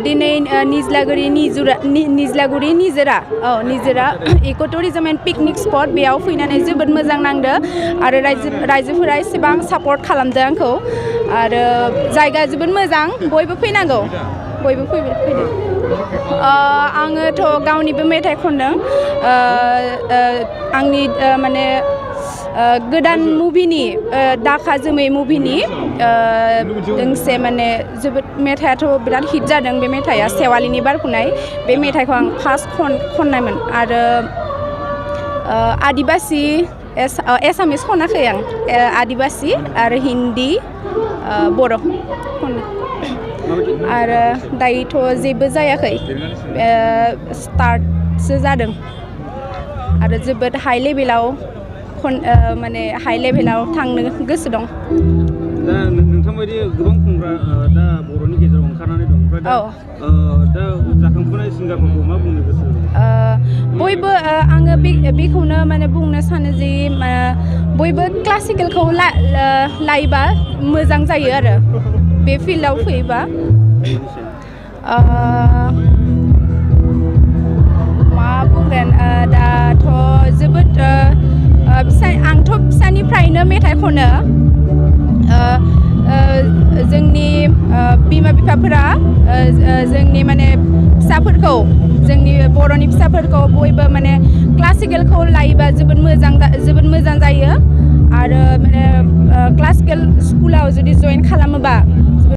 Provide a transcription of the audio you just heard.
दिनै निज्लागुरि निजोरा इक' टुरिजम एन्ड पिकनिक स्पट बेयाव फैनानै जोबोद मोजां नांदो आरो रायजोफोरा एसेबां सापर्ट खालामदों आंखौ आरो जायगा जोबोद मोजां बयबो फैनांगौ बयबो फैदो आङोथ' गावनिबो मेथाइ खनदों आंनि माने गोदान मुभिनि दाखा जोमै मुभिनि दोंसे माने जोबोद मेथाइआथ' बिराद हिट जादों बे मेथाइआ सेवालिनि बारफुनाय बे मेथाइखौ आं फार्स्ट खननायमोन आरो आदिबासि एसामिस खनाखै आं आदिबासि आरो हिन्दी बर' खनो आरो दायोथ' जेबो जायाखै स्टार्टसो जादों आरो जोबोद हाइ लेभेलाव माने हाइ लेभेलाव थांनो गोसो दं दा नोंथांबायदि गोबां खुंग्रा दा बर'नि गेजेराव ओंखारनानै दं ओमफ्राय दा जाखांफुनाय सिंगारफोरखौ मा बुंनो गोसो बयबो आङो बेखौनो माने बुंनो सानो जे बयबो क्लासिकेलखौ लायोबा मोजां जायो आरो बे फिल्डआव फैयोबा मा बुंगोन दाथ' जोबोद आंथ' फिसानिफ्रायनो मेथाइ खनो जोंनि बिमा बिफाफोरा जोंनि माने फिसाफोरखौ जोंनि बर'नि फिसाफोरखौ बयबो माने क्लासिकेलखौ लायोबा जोबोद मोजां जायो आरो माने क्लासिकेल स्कुलाव जुदि जइन खालामोबा